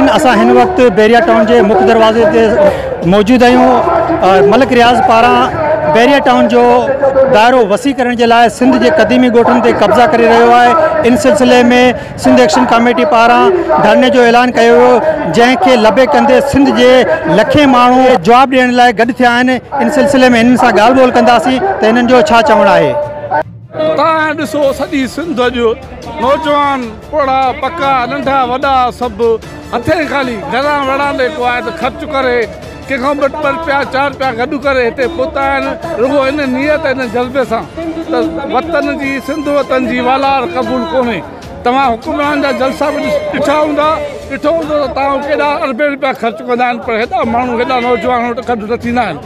ناظرين اسان هن وقت بحريا ٽائون جي مک دروازي تي موجود آهيون. ملڪ رياض پاران بحريا ٽائون جو دائرو وسيع ڪرڻ جي لاء سنڌ جي قديمي ڳوٺن تي قبضا ڪري رهيو آهي. ان سلسلي ۾ سنڌ ايڪشن ڪاميٽي پاران ڌرڻي جو اعلان ڪيو ويو، جنهن کي لبي ڪندي سنڌ جي لکين ماڻهو جواب ڏيڻ لاء گڏ ٿيا آهن. ان سلسلي ۾ هنن سان ڳالهه ٻولهه ڪنداسين ته هنن جو ڇا چوڻ آهي. توهان ڏسو سڄي سنڌ جو نوجوان، پوڙها، پڪا، ننڍا وڏا سڀ هٿين خالي گهران وڙاندي ڪو آهي ته خرچ ڪري ڪنهن کان ٻه ٻه رپيا چار رپيا گڏ ڪري هتي پهتا آهن، رڳو ان نيت ان جذبي سان ته وطن جي سنڌ وطن جي والار قبول ڪونهي. توهان حڪمران جا جلسا به ڏٺا هوندا، ڏٺو هوندو ته توهان ڪيڏا اربين رپيا خرچ ڪندا آهن، پر هيڏا ماڻهو هيڏا نوجوان وٽ گڏ نه ٿيندا آهن.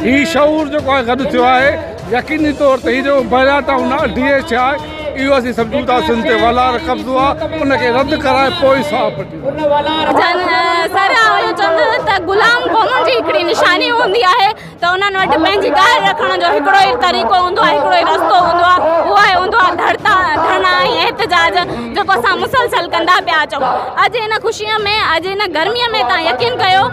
هي شعور جيڪو آهي گڏ ٿيو آهي، يقيني طور تي هي جيڪو بحريا ٽائون آهي، ڊي ايڇ آهي، اهو اسين سمجهون ٿا سنڌ تي والار قبضو آهي، ان کي رد ڪرائي پوء ئي ساهه پٽينداسين. سر آئون اهو چوندس ته غلام قومن جي هڪڙي نشاني هوندي آهي ته انهن وٽ پنهنجي ڳالهه رکڻ جو هڪڙو ئي طريقو هوندو آهي، هڪڙو ئي رستو هوندو آهي، اهو آهي هوندو آهي ڌرتا ڌرڻا ۽ احتجاج، جيڪو اسان مسلسل ڪندا پيا اچون. اڄ هن خوشيء ۾ اڄ هن گرميء ۾ توهان يقين ڪيو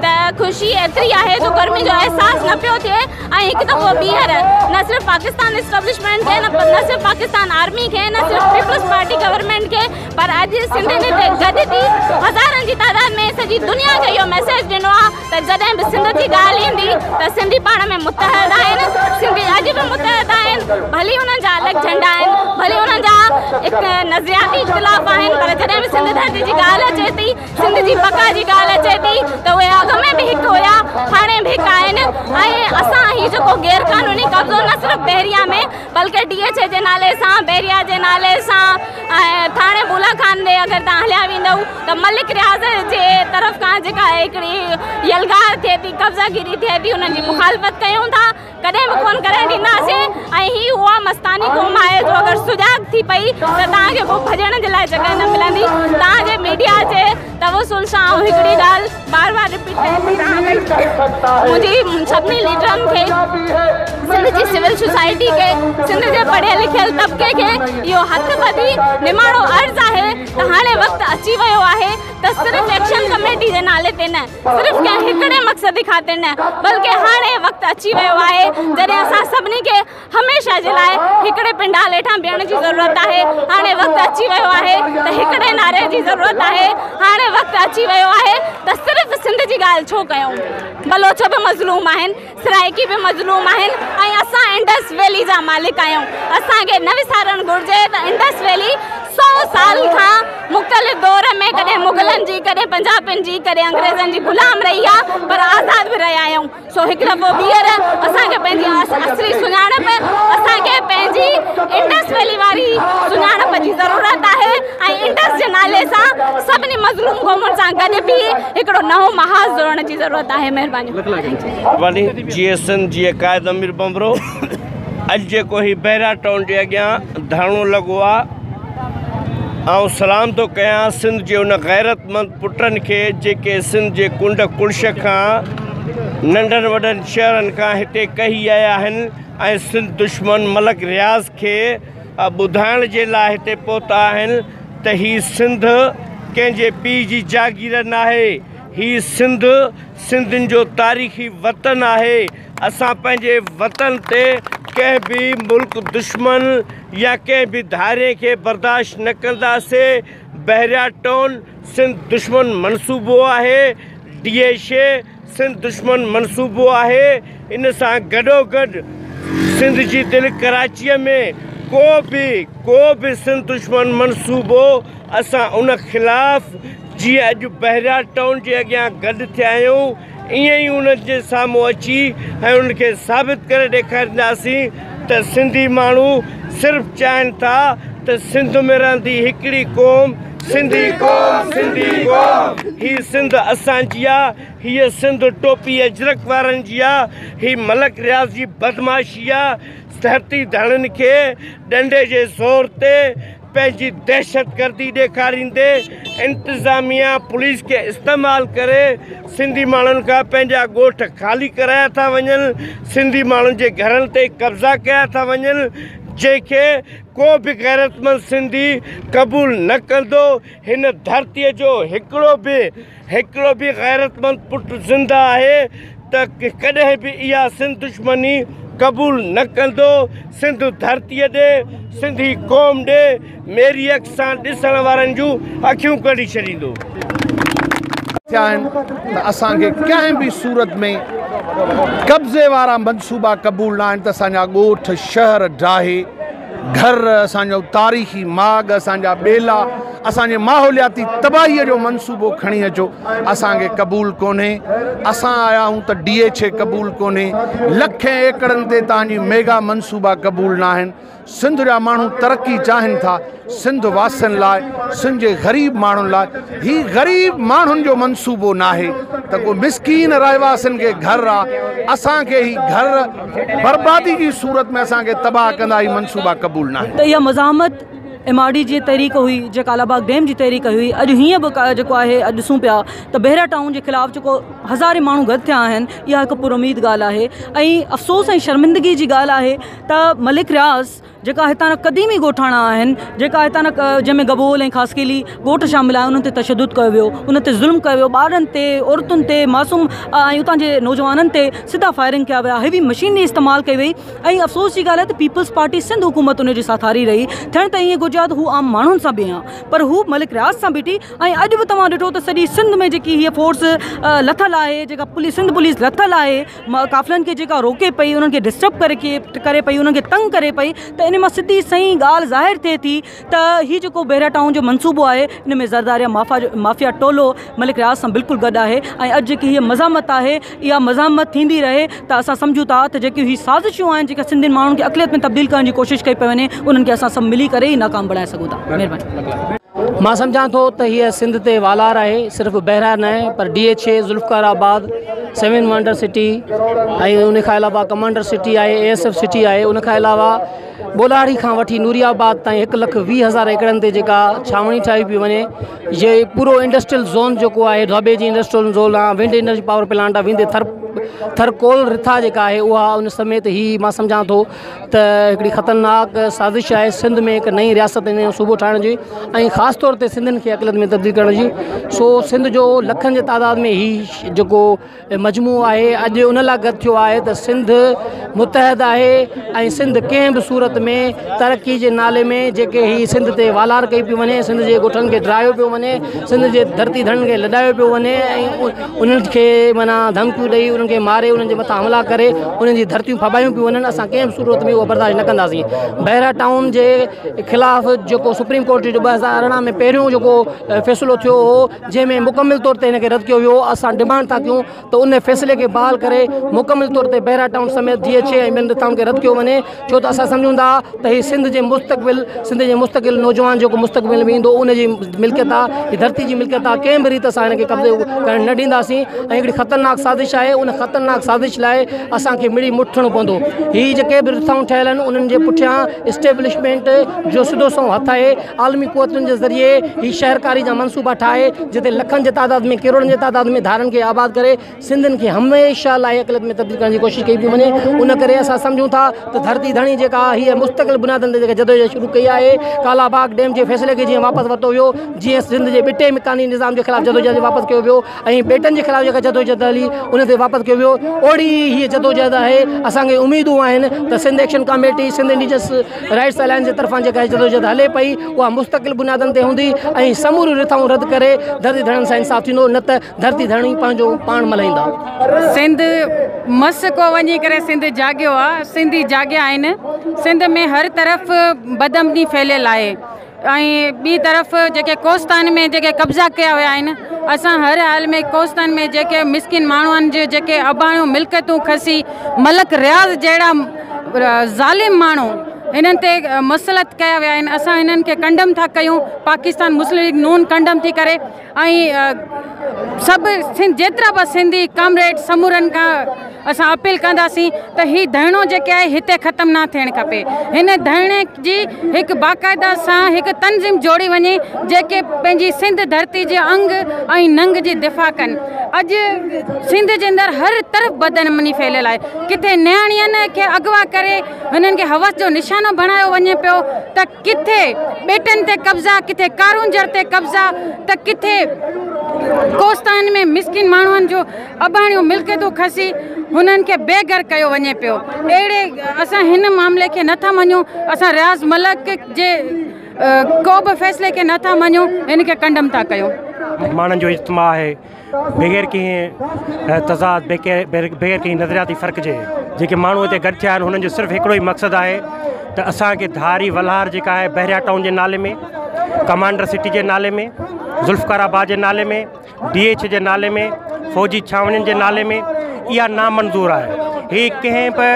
ته خوشي ايتري آهي جو گرمي جو احساس نه پيو ٿئي. ۽ هڪ دفعو ٻيهر نه صرف پاڪستان اسٽيبلشمينٽ کي، نه صرف پاڪستان آرمي کي، نه صرف پيپلز پارٽي گورنمينٽ کي، پر اڄ سنڌين هتي گڏ ٿي هزارن جي تعداد ۾ سڄي دنيا کي اهو ميسيج ڏنو آهي ته جڏهن به سنڌ جي ڳالهه ايندي ته سنڌي پاڻ ۾ متحد آهن، سنڌي اڄ به متحد آهن، ڀلي انهن جا الڳ جهنڊا آهن، ڀلي انهن جا نظرياتي اختلاف آهن، پر جڏهن به سنڌ ڌرتي جي ڳالهه اچي ٿي، سنڌ جي بقا جي ڳالهه اچي ٿي ته اهي اڳ ۾ به هڪ هيا، هاڻي به هڪ آهن. ۽ اسان هي جيڪو غير قانوني قبضو نه صرف بحريا ۾ بلڪه ڊي ايڇ اي جي نالي سان، بحريا جي نالي سان ۽ ٿاڻي بولا خان ڏي اگر توهان هليا ويندؤ ته ملڪ رياض جي طرف کان جيڪا هڪڙي يلغار ٿئي ٿي، قبضا گيري ٿئي ٿي، انهن جي مخالفت ڪيون ٿا، ڪڏهن به ڪونه ڪرڻ ڏينداسين. ۽ هي اها مستاني قوم آهي جو اگر سجاڳ ٿي پئي ته توهان کي پوء ڀڄڻ جي لاء جڳهه نه ملندي. توهان جي ميڊيا جي توسل سان آئون هڪڙي ڳالهه بار بار رپيٽ ڪرڻ ٿي چاهيان پئي، منهنجي سڀني ليڊرن کي، سنڌ جي سول سوسائٽي کي، سنڌ جي پڙهيل لکيل طبقي کي اهو هٿ ٻڌي نماڻو عرض آهي ته هاڻي وقت اچي ويو آهي ته صرف ايڪشن ڪميٽي جي نالي تي نه، صرف ڪنهن هڪڙي مقصد جي خاطر نه، بلڪه هاڻي وقت اچي ويو آهي جڏهن اسان سڀني کي هميشه جي لاء هڪڙي پنڊال هيٺان بيهڻ جي ضرورت آهي. هاڻي وقت اچي ويو آهي ته هڪڙي نعري جي ضرورت آهي. هاڻي وقت اچي ويو آهي ته صرف سنڌ جي ڳالهه ڇو ڪيون، بلوچ به مظلوم آهن، سرائيڪي به مظلوم آهن ۽ اسان انڊس ويلي جا مالڪ آهيون. اسان کي نه وسارڻ گهرجي ته انڊس ويلي 100 سال کان مختلف دور ۾ ڪڏهن مغلن جي، ڪڏهن پنجابين جي، ڪڏهن انگريزن جي غلام رهي آهي، پر آزاد به رهيا آهيون. سو هڪ دفعو ٻيهر اسان کي پنهنجي اصلي سڃاڻپ، اسان کي پنهنجي انڊس ويلي واري سڃاڻپ جي ضرورت آهي ۽ انڊس جي نالي سان سڀني مظلوم قومن سان گڏ بيهي هڪڙو نئون محاذ جوڙڻ جي ضرورت آهي. مهرباني. مهرباني. جيئي سنڌ جيئي قائد امير ڀنڀرو. اڄ جيڪو هي بحريا ٽائون جي اڳيان ڌرڻو لڳو آ، آئون سلام ٿو ڪيان سنڌ جي ان غيرتمند پٽن کي جيڪي سنڌ جي ڪنڊ ڪڙڇ کان ننڍن وڏن شهرن کان هتي ڪهي آيا آهن ۽ سنڌ دشمن ملڪ رياض کي ٻڌائڻ جي لاء هتي پهتا آهن ته هي سنڌ ڪنهن جي پيء جي جاگير ناهي، هي سنڌ سنڌين جو تاريخي وطن آهي، اسان پنهنجي وطن تي ڪنهن به ملڪ دشمن يا ڪنهن به ڌارئين کي برداشت نه ڪنداسين، بحريا ٽائون سنڌ دشمن منصوبو آهي، ڊي ايڇ اي سنڌ دشمن منصوبو آهي، ان سان گڏوگڏ سنڌ جي دل ڪراچيء ۾ ڪو به ڪو به سنڌ دشمن منصوبو اسان ان خلاف جيئن اڄ بحريا ٽائون جي اڳيان گڏ ٿيا آهيون ائين ئي انهن جي سامهون اچي ۽ انهن کي ثابت ڪري ڏيکارينداسين ته سنڌي ماڻهو صرف چاهين ٿا ته سنڌ ۾ رهندي هڪڙي قوم سنڌي قوم سنڌي قوم هي سنڌ اسان جي آ هيء سنڌ ٽوپي اجرڪ وارن جي آ هي ملڪ رياض جي بدمعاشي آ ڌرتي ڌڻين کي ڏنڊي جي زور تي پنهنجي دهشتگردي ڏيکاريندي انتظاميا پوليس کي استعمال ڪري سنڌي ماڻهن کان پنهنجا ڳوٺ خالي ڪرايا ٿا وڃن، سنڌي ماڻهن جي گهرن تي قبضا ڪيا ٿا وڃن، جنهن کي ڪو به غيرتمند سنڌي قبول نه ڪندو. هن ڌرتيء جو هڪڙو به هڪڙو به غيرتمند پٽ زنده آهي ته ڪڏهن به اها سنڌ دشمني قبول نه ڪندو. سنڌ ڌرتيء ڏي، سنڌي قوم ڏي ميري اک سان ڏسڻ وارن جون اکيون ڪڍي ڇڏيندو. ٿيا آهن ته اسان کي ڪنهن به صورت ۾ قبضي وارا منصوبا قبول نه آهن ته اسان جا ڳوٺ شهر ڊاهي گهر، اسان جو تاريخي ماڳ، اسان جا ٻيلا، اسان جي ماحولياتي تباهي جو منصوبو کڻي اچو، اسان کي قبول ڪونهي. اسان آيا آهيون ته ڊي ايڇ اي قبول ڪونهي، لکين ايڪڙن تي توهان جي ميگا منصوبا قبول نه آهن. سنڌ جا ماڻهو ترقي چاهين ٿا، سنڌ واسين لاء، سنڌ جي غريب ماڻهن لاء. هي غريب ماڻهن جو منصوبو ناهي ته ڪو مسڪين رهواسين کي گهر آ، اسان کي هي گهر بربادي جي صورت ۾ اسان کي تباهه ڪندا، هي منصوبا قبول ناهن. ته اها مزاحمت ايم آر ڊي جي تحريڪ هئي، جيڪا ڪالاباغ ڊيم جي تحريڪ هئي، اڄ هيئن به جيڪو آهي اڄ ڏسون پيا ته بحريا ٽائون جي خلاف جيڪو هزارين ماڻهو گڏ ٿيا آهن، اها هڪ پراميد ڳالهه آهي ۽ افسوس ۽ شرمندگي جي ڳالهه آهي ته ملڪ رياض جيڪا هتان جا قديمي ڳوٺاڻا آهن، جيڪا هتان جا جنهن ۾ گبول ۽ خاصخيلي ڳوٺ شامل آهن، انهن تي تشدد ڪيو ويو، انهن تي ظلم ڪيو ويو، ٻارن تي، عورتن تي، معصوم ۽ اتان جي نوجوانن تي سڌا فائرنگ ڪيا ويا، هيوي مشينري استعمال ڪئي وئي ۽ افسوس جي ڳالهه آهي ته پيپلز پارٽي سنڌ حڪومت ان جي ساٿاري رهي. ٿيڻ ته ائين گهرجي ها ته هو عام ماڻهن سان بيهي ها پر هو ملڪ رياض سان بيٺي ۽ اڄ به توهان ڏٺو ته سڄي سنڌ ۾ جيڪي هيء فورس لٿل آهي، جيڪا پوليس سنڌ پوليس لٿل آهي، قافلن کي جيڪا روڪي پئي، انهن کي ڊسٽرب ڪري ڪري پئي، انهن کي تنگ ڪري پئي ته ان مان سڌي سئين ڳالهه ظاهر ٿئي ٿي ته هي جيڪو بحريا ٽائون جو منصوبو آهي ان ۾ زرداريا مافيا ٽولو ملڪ رياض سان بلڪل گڏ آهي ۽ اڄ جيڪي هيء مزاحمت آهي اها مزاحمت ٿيندي رهي ته اسان سمجهون ٿا ته جيڪي هي سازشون آهن جيڪا سنڌين ماڻهن کي اقليت ۾ تبديل ڪرڻ جي ڪوشش ڪئي پئي وڃي انهن کي اسان سڀ ملي ڪري ئي ناڪام بڻائي سگهون ٿا. مهرباني. مان سمجهان ٿو ته هيء سنڌ تي والار آهي، صرف بحريا نه پر D H A, Zulfiqarabad, seven wonder city ۽ ان کان علاوه ڪمانڊر سٽي آهي، اي ايس ايف سٽي آهي، ان کان علاوه ٻولاڙي کان وٺي نوري آباد تائين 1,20,000 ايڪڙن تي جيڪا ڇانوڻي ٺاهي پئي وڃي، هي پورو انڊسٽريل زون جيڪو آهي ڌوٻي جي انڊسٽريل زون آهي، ونڊ انرجي پاور پلانٽ آهي، ويندي ٿر ٿر ڪول رٿا جيڪا آهي اها ان سميت هي مان سمجهان ٿو ته هڪڙي خطرناڪ سازش آهي سنڌ ۾ هڪ نئين رياست نئون صوبو ٺاهڻ جي ۽ خاص طور تي سنڌين کي اقليت ۾ تبديل ڪرڻ جي. سو سنڌ جو لکن جي تعداد ۾ هي جيڪو مجموعو آهي اڄ ان لاء گڏ ٿيو آهي ته سنڌ متحد آهي ۽ سنڌ ڪنهن به صورت ۾ ترقي جي نالي ۾ جيڪي هي سنڌ تي والار ڪئي پئي وڃي، سنڌ جي ڳوٺن کي ڊاهيو پيو وڃي، سنڌ جي ڌرتي ڌڻين کي لڏايو پيو وڃي ۽ انهن کي معنيٰ ڌمڪيون ڏئي انهن کي ماري انهن جي مٿان حملا ڪري انهن جي ڌرتيون ڦٻايون پيون وڃن، اسان ڪنهن به صورت ۾ اهو برداشت نه ڪنداسين. بحريا ٽائون جي خلاف جيڪو سپريم ڪورٽ جو 2018 ۾ پهريون جيڪو فيصلو ٿيو هو جنهن ۾ مڪمل طور تي هن کي رد ڪيو ويو هو، اسان ڊمانڊ ٿا ڪيون ته ان فيصلي کي بحال ڪري مڪمل طور تي بحريا ٽائون سميت ڊي ايڇ اي ۽ ٻين رٿائن کي رد ڪيو وڃي، ڇو ته اسان سمجهون ٿا ته هي سنڌ جي مستقبل، سنڌ جي مستقل نوجوان جيڪو مستقبل ۾ ايندو ان جي ملڪيت آ، هي ڌرتي جي ملڪيت آ، ڪنهن به ريت اسان هن کي قبضي ڪرڻ نه ڏينداسين ۽ هڪڙي خطرناڪ سازش آهي، ان خطرناڪ سازش لاء اسان کي مڙي مٺ ٿيڻو پوندو. هي جيڪي به رٿائون ٺهيل آهن انهن جي پٺيان اسٽيبلشمينٽ جو سڌو سنئون هٿ آهي، عالمي قوتن جي ذريعي هي شهرڪاري جا منصوبا ٺاهي جتي لکن جي تعداد ۾ ڪروڙن جي تعداد ۾ ڌارين کي آباد ڪري سنڌين کي هميشه لاء اقليت ۾ تبديل ڪرڻ جي ڪوشش ڪئي پئي وڃي. ان ڪري اسان سمجهون ٿا ته ڌرتي ڌڻي جيڪا هيء مستقل بنيادن تي جيڪا جدوجهد شروع ڪئي آهي، ڪالا باغ ڊيم جي فيصلي کي جيئن واپس ورتو ويو، جيئن سنڌ جي ٻٽي مڪاني نظام جي خلاف جدوجهد واپس ڪيو ويو ۽ ٻيٽن جي خلاف جيڪا جدوجهد هلي ان تي واپس ڪيو ويو، اهڙي ئي هيء جدوجهد آهي. اسان کي اميدون آهن ته Sindh action committee, Sindh indigenous rights alliance جي طرفان جيڪا هي جدوجهد هلي پئي اها مستقل بنيادن تي هوندي ۽ سموريون رٿائون رد ڪري ڌرتي ڌڻين سان انصاف ٿيندو، نه ته ڌرتي ڌڻي پنهنجو پاڻ ملهائيندا. سنڌ مس ڪو وڃي ڪري سنڌ جاڳيو آ، سنڌي جاڳيا آهن، سنڌ ۾ هر طرف بدامني ڦهليل آهي ۽ ٻي طرف جيڪي ڪوستان ۾ جيڪي قبضا ڪيا ويا آهن، اسان هر حال ۾ ڪوستان ۾ جيڪي مسڪين ماڻهن جي جيڪي اباڻيون ملڪيتون کسي ملڪ رياض جهڙا ظالم ماڻهو هنن تي مسلط ڪيا ويا آهن، اسان هنن کي ڪنڊم ٿا ڪيون، پاڪستان مسلم ليگ نون ڪنڊم ٿي ڪري ۽ سڀ جيترا به سنڌي ڪامريڊ سمورن کان اسان اپيل ڪنداسين ته هي ڌرڻو جيڪي آهي هتي ختم نه ٿيڻ کپي، هن ڌرڻي جي هڪ باقاعده سان هڪ تنظيم جوڙي وڃي جيڪي پنهنجي سنڌ ڌرتي جي انگ ۽ ننگ جي دفاع ڪن. اڄ سنڌ جي اندر هر طرف بدامني ڦهليل آهي، ڪٿي نياڻين کي اغوا ڪري هنن کي حوس جو نشانو نشانو بڻايو وڃي پيو ته ڪٿي ٻيٽن تي قبضا، ڪٿي ڪارونجهر تي قبضا ته ڪٿي ڪوستان ۾ مسڪين ماڻهن جو اباڻيون ملڪيتون کسي هنن کي بي گهر ڪيو وڃي پيو. اهڙي اسان هن معاملي کي نٿا مڃون. اسان رياض ملڪ جي ڪو به فيصلي کي نٿا مڃون، هن کي ڪنڊم ٿا ڪيون. ماڻهن جو اجتماع آهي بغير ڪنهن تضاد، بغير ڪنهن نظرياتي فرق جي جيڪي ماڻهو هتي گڏ ٿيا آهن، هنن جو صرف هڪڙو ئي مقصد آهي ته اسان کي ڌاري ولهار جيڪا آهي بحريا ٽائون جي نالي ۾، ڪمانڊر سٽي جي نالي ۾، ذوالفقار آباد جي نالي ۾، ڊي ايڇ جي نالي ۾، فوجي ڇانوڻين جي نالي ۾، اها نامنظور آهي. هي ڪنهن به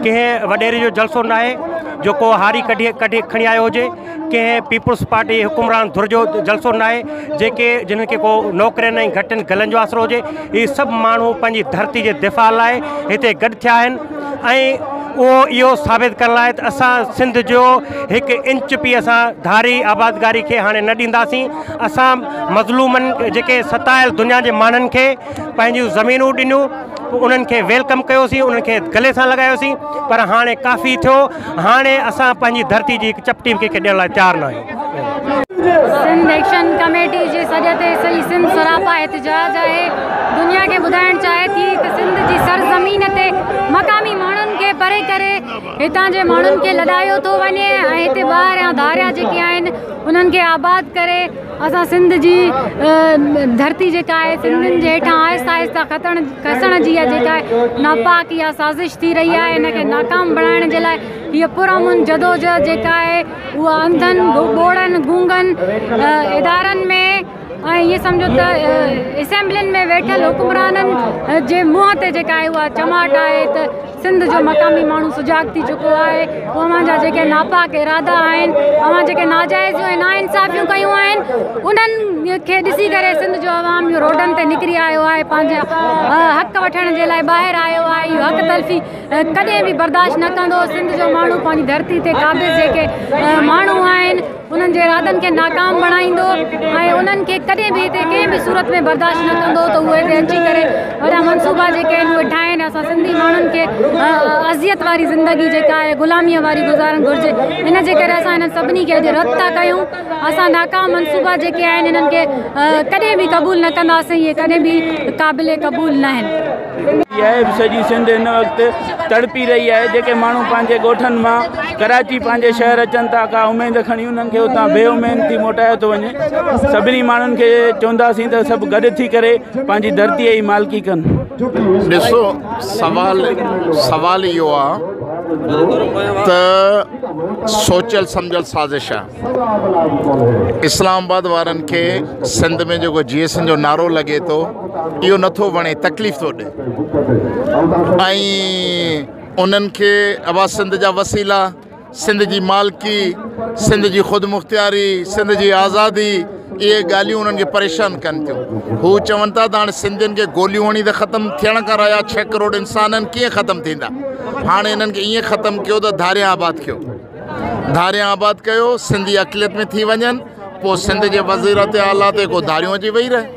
ڪنهن وڏيري جو جلسو ناهي جو ڪو هاري ڪڍي ڪڍي کڻي آيو هجي، ڪنهن پيپلز پارٽي حڪمران ڌر جو جلسو ناهي جيڪي جن کي ڪو نوڪرين ۽ گهٽين گلن جو آسرو هجي. هي سڀ ماڻهو پنهنجي ڌرتي جي دفاع لاء هتي گڏ ٿيا آهن ۽ اهو اهو ثابت ڪرڻ لاء ته اسان سنڌ جو هڪ انچ به اسان ڌاري آبادگاري کي هاڻي نه ڏينداسين. اسان مظلومن جيڪي ستايل دنيا جي ماڻهن کي پنهنجون زمينون ڏنيون، انهن کي welcome ڪيوسين، انهن کي گلي سان لڳايوسين، پر هاڻي ڪافي ٿيو. هاڻي اسان پنهنجي ڌرتي جي هڪ چپٽي به ڪنهن کي ڏيڻ لاء تيار نه آهيون. سنڌ ايڪشن ڪميٽي جي سڏ تي سڄي سنڌ سراپا احتجاج آهي. دنيا کي ٻڌائڻ چاهي ٿي ته سنڌ جي سرزمين تي مقامي ماڻهن کي پري ڪري هتان جي ماڻهن کي لڏايو ٿو وڃي ۽ هتي ٻاهريان ڌاريا جيڪي آهن انهن کي آباد ڪري اسان سنڌ جي ڌرتي جيڪا آهي سنڌين جي هيٺان آهستي آهستي کتڻ کسڻ جي اها جيڪا آهي ناپاڪ اها سازش ٿي رهي آهي، ان کي ناڪام بڻائڻ جي لاء هيء پرامن جدوجهد جيڪا آهي اها انڌن ٻوڙن گونگن ادارن ۾ ۽ ائين سمجهو ته اسيمبلين ۾ ويٺل حڪمرانن جي منهن تي جيڪا آهي اها چماٽ آهي ته سنڌ جو مقامي ماڻهو سجاڳ ٿي چڪو آهي. اوهان جا جيڪي ناپاڪ ارادا آهن، اوهان جيڪي ناجائزيون ۽ ناانصافيون ڪيون آهن، انهن کي ڏسي ڪري سنڌ جو عوام اهو روڊن تي نڪري آيو آهي، پنهنجا حق وٺڻ جي لاء ٻاهر آيو آهي. اهو حق تلفي ڪڏهن به برداشت نه ڪندو. سنڌ جو ماڻهو پنهنجي ڌرتي تي قابض جيڪي ماڻهو آهن انهن جي ارادن کي ناڪام بڻائيندو ۽ انهن کي ڪڏهن به هتي ڪنهن به صورت ۾ برداشت نه ڪندو ته اهي هتي اچي ڪري وڏا منصوبا جيڪي آهن اهي ٺاهين. اسان سنڌي ماڻهن کي اذيت واري زندگي جيڪا آهي غلاميء واري گذارڻ گهرجي. ان جي ڪري اسان هنن سڀني کي اڄ رد ٿا ڪيون. اسان ناڪام منصوبا جيڪي آهن انهن کي ڪڏهن به قبول نه ڪنداسين. اهي ڪڏهن به قابل قبول ناهن. آهي سڄي سنڌ هن وقت تڙپي رهي آهي. جيڪي ماڻهو پنهنجي ڳوٺن مان ڪراچي پنهنجي شهر اچن ٿا ڪا اميد کڻي، انهن کي اتان بي اميد ٿي موٽايو ٿو وڃي. سڀني ماڻهن کي چونداسين ته سڀ گڏ ٿي ڪري پنهنجي ڌرتيء جي مالڪي ڪن. ڏسو سوال سوال اهو آ ته سوچيل سمجهيل سازش آ. اسلام آباد وارن کي سنڌ ۾ جيڪو جي ايس اين جو نعرو لڳي ٿو اهو نٿو وڻي، تڪليف ٿو ڏي ۽ انهن کي ابا سنڌ جا وسيلا، سنڌ جي مالڪي، سنڌ جي خود مختياري، سنڌ جي آزادي، اهي ڳالهيون انهن کي پريشان ڪن ٿيون. هو چون ٿا ته هاڻي سنڌين کي گوليون هڻي ته ختم ٿيڻ کان رهيا، 6 ڪروڙ انسانن ڪيئن ختم ٿيندا؟ هاڻي انهن کي ائين ختم ڪيو ته ڌاريان آباد ڪيو، ڌاريان آباد ڪيو، سنڌي اقليت ۾ ٿي وڃن، پوء سنڌ جي وزيرت اعليٰ تي ڪو ڌاريون اچي ويهي رهي.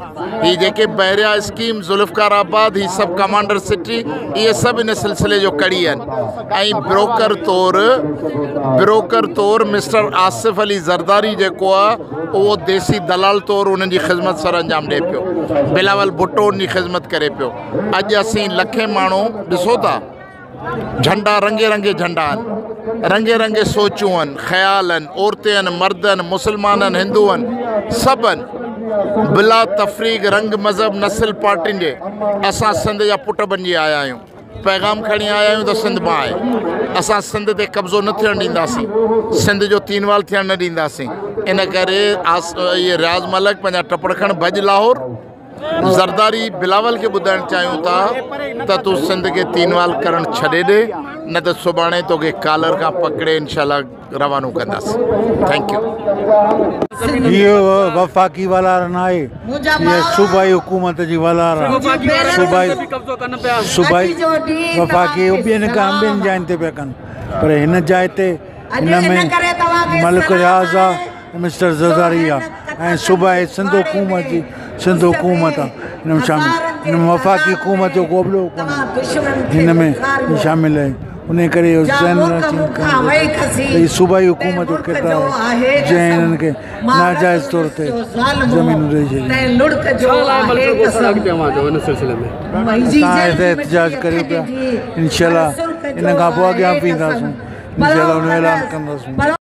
هي جيڪي بحريا اسڪيم، ذوالفقار آباد، هي سڀ ڪمانڊر سٽي، اهي سڀ ان سلسلي جو ڪڙي آهن ۽ بروڪر طور مسٽر آصف علي زرداري جيڪو آهي اهو ديسي دلال طور انهن جي خدمت سر انجام ڏئي پيو. بلاول ڀٽو ان جي خدمت ڪري پيو. اڄ اسين لکين ماڻهو ڏسو ٿا جهنڊا، رنگي رنگي جهنڊا آهن، رنگي رنگي سوچون آهن، خيال آهن، عورتين آهن، مرد آهن، مسلمان آهن، هندو آهن، سڀ آهن، بلا تفريق رنگ، مذهب، نسل، پارٽين جي اسان سنڌ جا پٽ بنجي آيا آهيون، پيغام کڻي آيا آهيون ته سنڌ مان آهي، اسان سنڌ تي قبضو نه ٿيڻ ڏينداسين، سنڌ جو تينوال ٿيڻ نه ڏينداسين. ان ڪري اهي رياض ملڪ پنهنجا ٽپڙ کڻ، ڀڄ لاهور. زرداري بلاول کي ٻڌائڻ چاهيون ٿا ته تون سنڌ کي تينوال ڪرڻ ڇڏي ڏي نه ته سڀاڻي توکي ڪالر کان پڪڙي انشاء الله روانو ڪنداسين. Thank you. هي وفاقي ولار ناهي، هي صوبائي حڪومت جي ولار آهي. صوبائي صوبائي وفاقي ٻين کان ٻين جاين تي پيا ڪن پر هن جاء تي هن ۾ ملڪ رياض آ مسٽر زرداري آ ۽ صوبائي سنڌ حڪومت جي سنڌ حڪومت آ ان ۾ شامل. هن ۾ وفاقي حڪومت جو ڪو به ڏوهه ڪونهي هن ۾ شامل آهي ان ڪري اهو ذهن نه چينج ڪرڻ گهرجي ته هي صوبائي حڪومت جو ڪردار آهي جنهن هنن کي ناجائز طور تي زمينون ڏئي ڇڏيون. اسان هتي احتجاج ڪريون پيا انشاء الله ان کان پوء اڳيان به اينداسون انشاء الله ان جو اعلان ڪنداسون.